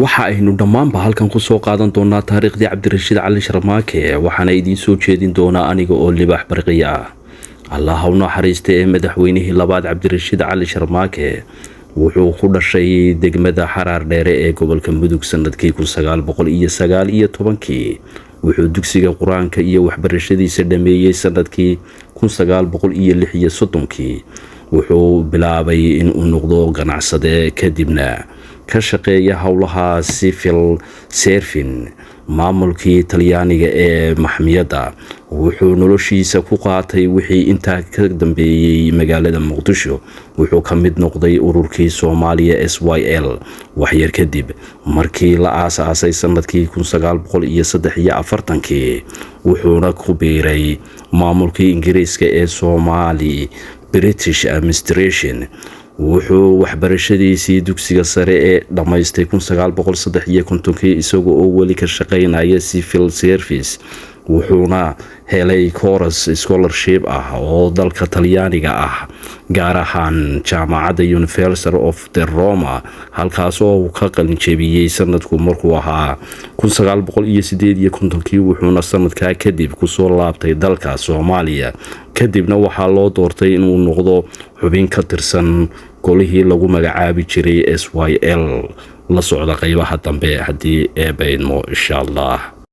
Waxa aynu dhammaanba halkan kusoo qaadan doonaa taariikhdii Cabdirashiid Cali Sharmaake, waxaana idiin soo jeedin doonaa aniga oo Libaax Barqiya ah. Allah ha u naxariista ee madaxweynihii labaad Cabdirashiid Cali Sharmaake wuxuu ku dhashay degmada Xaraar Dheere ee gobolka Mudug sanadkii 1919-kii. Wuxuu dugsiga Qur-aanka iyo waxbarashadiisa dhameeyey sanadkii 1936-kii. Wuxuu bilaabay inuu noqdo ganacsade, kadibna ka shaqeeya howlaha civil service maamulkii Talyaaniga ee maxmiyadda. Wuxuu noloshiisa ku qaatay wixii intaa ka dambeeyey magaalada Muqdisho. Wuxuu ka mid noqday ururkii Soomaaliya SYL waxyar kadib markii la aas-aasay sanadkii 1943-kii, wuxuuna ku biiray maamulkii Ingiriiska ee Somali British Administration. Wuxuu waxbarashadiisii dugsiga sare ee dhammaystay 1953-kii, isaga oo weli ka shaqeynaya civil service, wuxuuna helay course scholarship ah oo dalka Talyaaniga ah, gaar ahaan jaamacadda University of the Roma, halkaas oo uu ka qalinjebiyey sanadku markuu ahaa 1958-kii. Wuxuuna sanadkaa kadib kusoo laabtay dalka Soomaaliya, kadibna waxaa loo doortay inuu noqdo xubin ka tirsan golihii lagu magacaabi jiray SYL. La socda qeybaha dambe haddii Eebbe idmo, insha Allah.